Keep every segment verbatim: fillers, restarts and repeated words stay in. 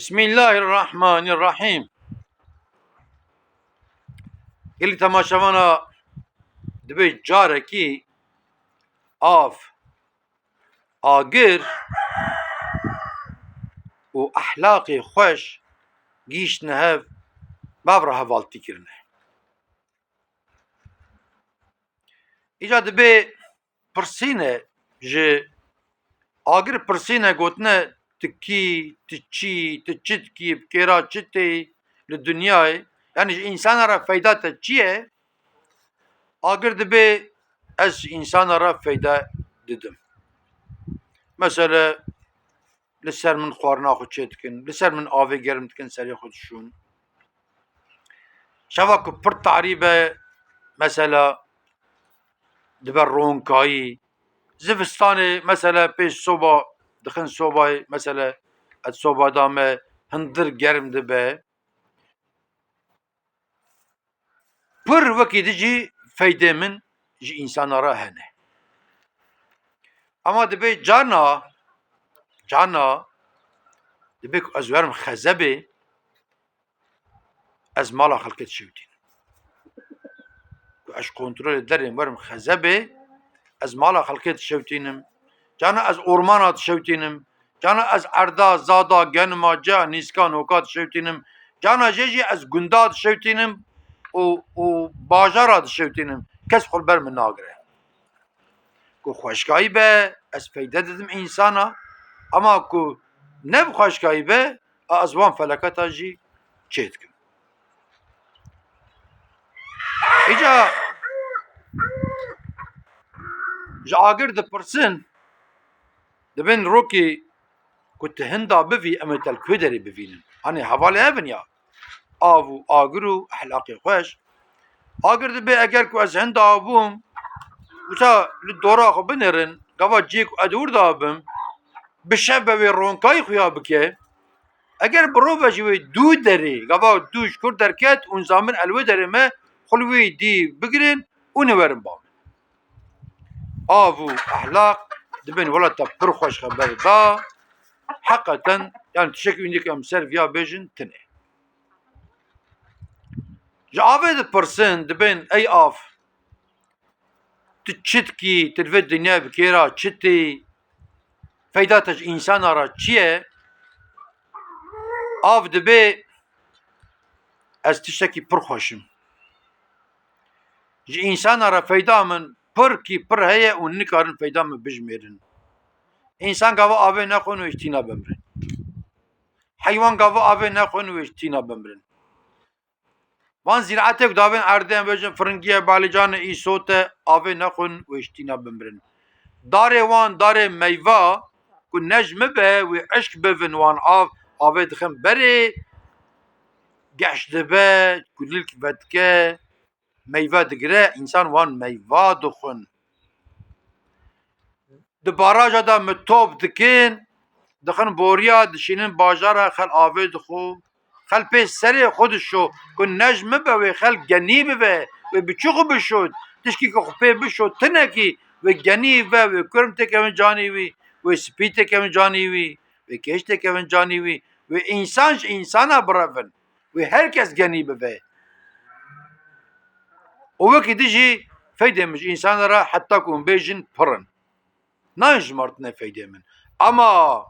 Bismillahirrahmanirrahîm. Gelî temaşevana, dibê carekî av, agir û ehlaqê xweş gihîştine hev, bav re hevaltî kirine. Îca dibê pirsîne ji agir pirsîne gotine, tu kî, tu çî, tu çi dikî, bi kêra çi tê li dinyayê? Yanî ji însana re feyda te çi ye? Agir dibê ez ji însana re feyda didim. Mesele li ser min xwarina xwe çê dikin, li ser min avê germ dikin, serê xwe dişûn. Şeva ku pir tarî be, mesela dibe ronkayî. Zivistanê mesela pêş soba dixin sobayê, mesela et soba da me hindir germ dibe. Pir wekî di jî feydê min ji însana re hene. Ama dibê carna, carna dibê ku ez werim xezebê, ez mala xelkê dişewtînim. Ku ez ji kontrolê derê werim xezebê, ez mala xelkê dişewtînim. Carna ez ormana dişewtînim. Carna ez erda, zada, genima, ca, nîska, noka dişewtînim. Carna jê jî ez gunda dişewtînim û, û bajara dişewtînim. Kes xwe li ber min nagire. Ku xweşkayî be, ez feyde didim însana, ama ku ne bi xweşkayî be, a ez wan felaketa jî çê dikim. Îca ji agir dipirsin, dibên rokê ku tu hinda bivî, em ê te li ku derê bivînin? Hanê hevalê hev in ya. Av û agir û ehlaqê xweş. Agir dibê eger ku ez hinda bûm, wisa li dora xwe binêrin, gava cihê ku ez di wir de bim, bi şev be wê ronkayî xuya bike. Eger bi roj be jî wê dû derê, gava dû ji kur derket û nizamin el wê derê me, xwe li wê dî bigirin û nêwerin ba min. Av û ehlaq dibên welata pir xweş xeber da. Heqeten, yani tiştekî wî dike em ser viya bêjin tine. Ji avê dipirsin, dibên ey av, tu çi dikî, tu li vê dinyayê bi kêra çi tê, feyda te ji însana re çi ye? Av dibê ez tiştekî pir xweş im. Ji însana re feyda min pirkî pir heye û nikarin feyda min bijmêrin. Însan gava avê nexwin wê ji tîna bimrin. Heywan gava avê nexwin wê ji tîna bimrin. Van zîraetê ku davên erdê em bêjin firingiye, balîcanê, îsote, avê nexwin wê ji tîna bimrin. Darê wan, darê meyva ku ne ji min be, wê eşk bivin, wan av, avê dixin berê, geş dibe, kulîlk vedike, meyve digire, însan wan meyva dixwin. Di baraja de min top dikin, dixin boriya, dişînin bajara, xel avê dixwe. Xel pê serê xwe dişo, ku ne ji min be, wê xel genî bibe, wê bi çi xwe bişo, tişkî ku xwe pê bişo, tinekî wê genî ve, wê kurm têkevin canî wî, wê spî têkevin canî wî, wê kêş têkevin canî wî, wê însan ji însana birevin, wê her kes genî bibe. Û wekî din jî feydê min ji însana re heta ku hûn bêjin pir in. Nayên jimartine feydê min. Ama,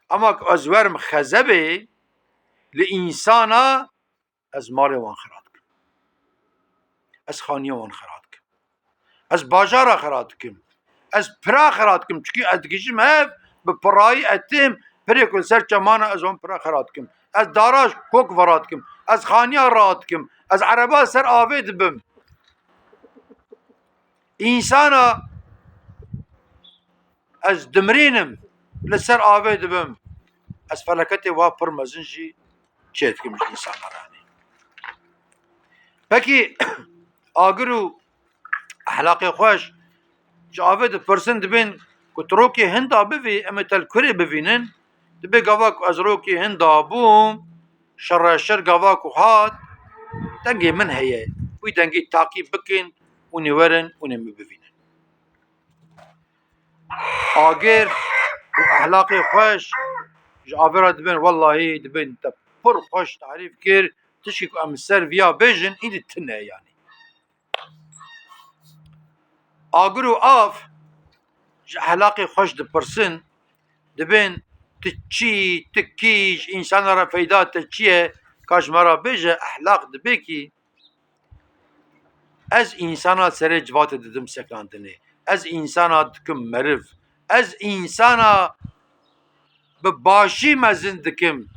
ama ku ez werim xezebê li însana, ez malê wan xira dikim. Ez xaniya wan xira dikim. Ez bajara xira dikim. Ez pira xira dikim. Çikî ez digihîjim hev, bi pirayî etim, pirê ku li ser çemana ez wan pira xira dikim. Ez dara ji kok ve radikim. Ez xaniya radikim. Ez ereba ser avê dibim. Însana ez dimirînim, li ser avê dibim. Ez felaketê wa pir mezin jî çê dikim ji însana re. Pekî agir û ehlaqê xweş ji avê dipirsin, dibên ku tu rokê hinda bivî, em ê te li kurê bivînin. Dibê gava ku ez rokê hinda bûm, şereşer gava ku hat, dengê min heye. Wî dengê taqîb bikin û nêwerin û nê min bivînin. Agir û ehlaqê xweş ji avê re dibên, wellahî dibên te pir xweş tarîf kir, tişkî ku em li ser viya bêjin, îdî tune ye yanî. Agir û av ji ehlaqê xweş dipirsin, dibên, tu çi, tu kî, ji însana re feyda te çi ye, ka ji me re bêje, ehlaq dibê kî, ez însana serê civatê didim sekinandinê. Ez însana dikim meriv. Ez însana bi başî mezin dikim.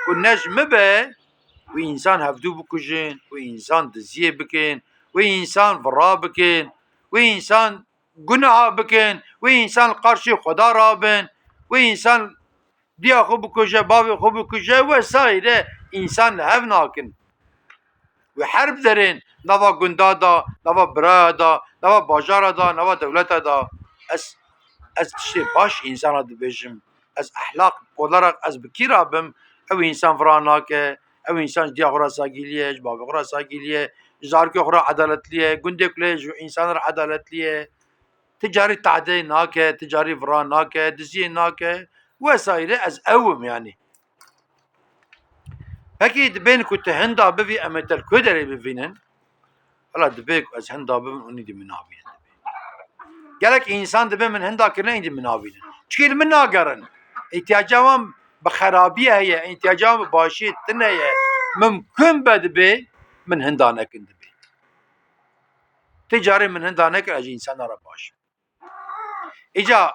Ku ne ji min be, wî însan hevdû bikujin, wî însan diziyê bikin, wî însan vira bikin, wî însan gunaha bikin, wî însan li qarşî Xweda rabin, wî însan diya xwe bikuje, bavê xwe bikuje, wesaîre însan li hev nakin. Wê herb derên nava gunda da, nava biraya da, nava bajara da, nava dewleta da. Ez, ez tiştê baş însana dibêjim. Ez ehlaq olarak ez bi kî re bim? Ew însan vira nake, ew însan ji diya xwe re sagîlî ye, ji bavê xwe re sagîlî ye, ji zarokê xwe re edaletli ye, gundê kule ji însan re edaletli ye. Ti carî tehdê nake, ti carî vira nake, diziyê nake. Wesaîre ez ew im yanî. Pekî dibên ku tu hinda bivî, em ê te li ku derê bivînin? Wela dibê ku ez hinda bibim, hûn îdî min navînin dibê. Gelek însan dibê min hinda kirine, îdî min navînin. Çikî li min nagerin. Îhtiyaca wan bi xerabiyê heye, îhtiyaca wan bi başiyê tune ye. Mimkun be dibê min hinda nekin dibê. Ti carê min hinda nekir, ez ji însana re baş im. Îca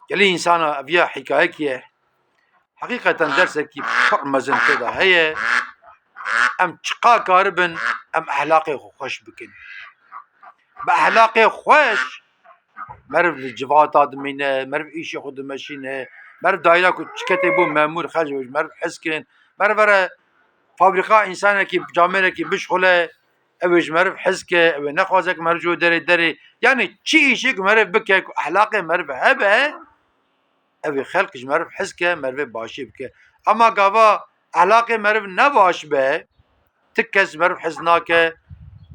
gelî însana ev ya hîkayekî ye. Heqîqeten dersekî pir mezin tê de heye. Em çiqa karibin em ehlaqê xwe xweş bikin. Bi ehlaqê xweş meriv li civata dimîne, meriv îşê xwe dimeşîne, meriv daîra ku çiketê bû memûr xerc, meriv hez kirin, meriv vere fabrîka însanekî, camêrekî bişxule, ew ê ji meriv hez ke, ew ê nexwaze ku meriv ji wê derê derê. Yanî çi îşê ku meriv bike ku ehlaqê meriv hebe, ew ê xelk ji meriv hez ke, merivê başî bike. Ema gava ehlaqê meriv ne baş be, ti kes ji meriv hez nake,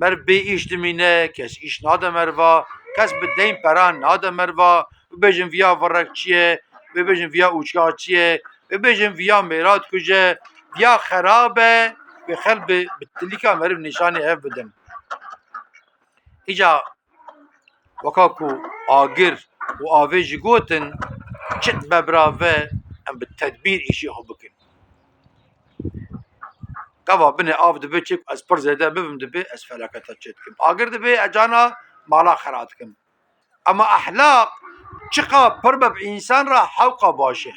meriv bê îş dimîne, kes îş nade meriva, kes bi deyn pera nade meriva, bibêjin viya virek çi ye, bibêjin viya ûçka çi ye, bibêjin viya mêra dikuje, viya xerab e, wê xelk bi, bi tilîka meriv nîşanî hev bidin. Îca weka ku agir û avê jî gotin, çi dibe bira ve em bi tedbîr îşê xwe bikin. Gava binê av dibe çi ku ez pir zêde bibim dibe, ez felaketa çê dikim. Agir dibe, ez cana mala xera dikim. Ema ehlaq çiqa pir be bi însan re hewqa baş e.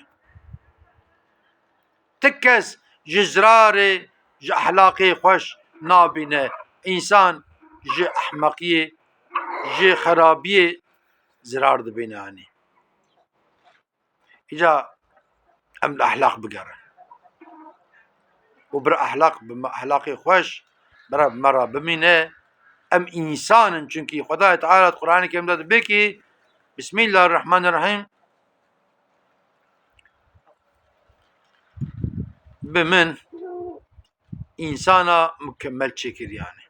Ti kes ji zirarê ji ehlaqê xweş nabîne. Însan ji ehmeqiyê, ji xerabiyê zirar dibîne anî. Îca em li ehlaq bigerin. Û bir ehlaq, bi me ehlaqê xweş, bira bi me re bimîne. Em însan in, çunkî Xwedayê Teala di Qur'anê Kerîm de dibê kî, Bismillahirrahmanirrahîm, bi min însana mukemmel çêkiriyane.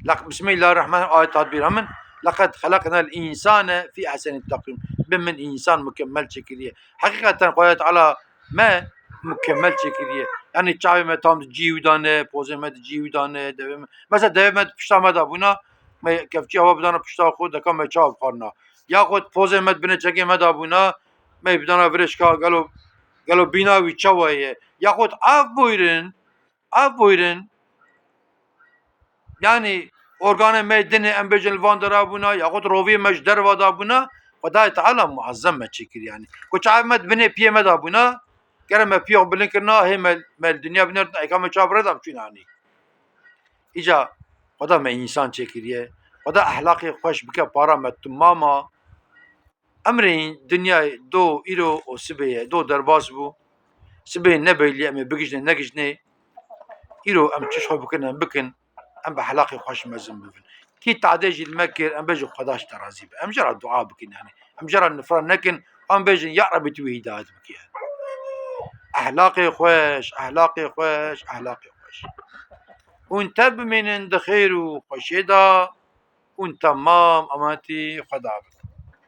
Laq-, Bismillahirrahmanirrahim, ayet tadbîra min, "Leqed xeleqnel însane fî ehsenî teqwîm." Bi min însan mukemmel çêkiriye. Heqîqeten Xwedayê Teala me mukemmel çêkiriye. Yanî çavê me tam di cî wî de ne, pozê me di cî wî de ne, devê me. Mesela devê me di pişta me de bûna, me kevçî hewa bidana pişta xwe, deka me çav bixwarina. Yaxud pozê me di binê çekê me de bûna, me bidana virêşka gelo, gelo bîna wî çawa ye. Yaxud ev bûyrin, ev bûyrin, yanî organê me dinê em bêjin li van dera bûna, yaxud roviyê me ji derva de bûna, Xwedayê Teala muezzem me çêkir yanî. Ku çavê me di binê piyê me de bûna, gere me piya xwe bilind kirina, hê me, me li dinya binêrtina, êka me çav rê de biçûn anî. Îca Xweda me însan çêkiriye. Xweda ehlaqê xweş bike para me timama. Emrê dinyayê do îro û sibê ye. Do derbas bû. Sibê ne beylî em ê bigijnê negijnê. Îro em çi ji xwe bikin em bikin. Em bi ehlaqê xweş mezin bibin. Kî tadê jî li me kir, em bêjin Xweda ji te razî be. Em jê re dua bikin yanî. Em jê re nifran nekin. Em bêjin ya Rebî tu wî hîdayet bike. Ehlaqê xweş, ehlaqê xweş, ehlaqê xweş. Hûn tev bimînin di xêr û xweşiyê de. Hûn temam emanetî Xweda bin.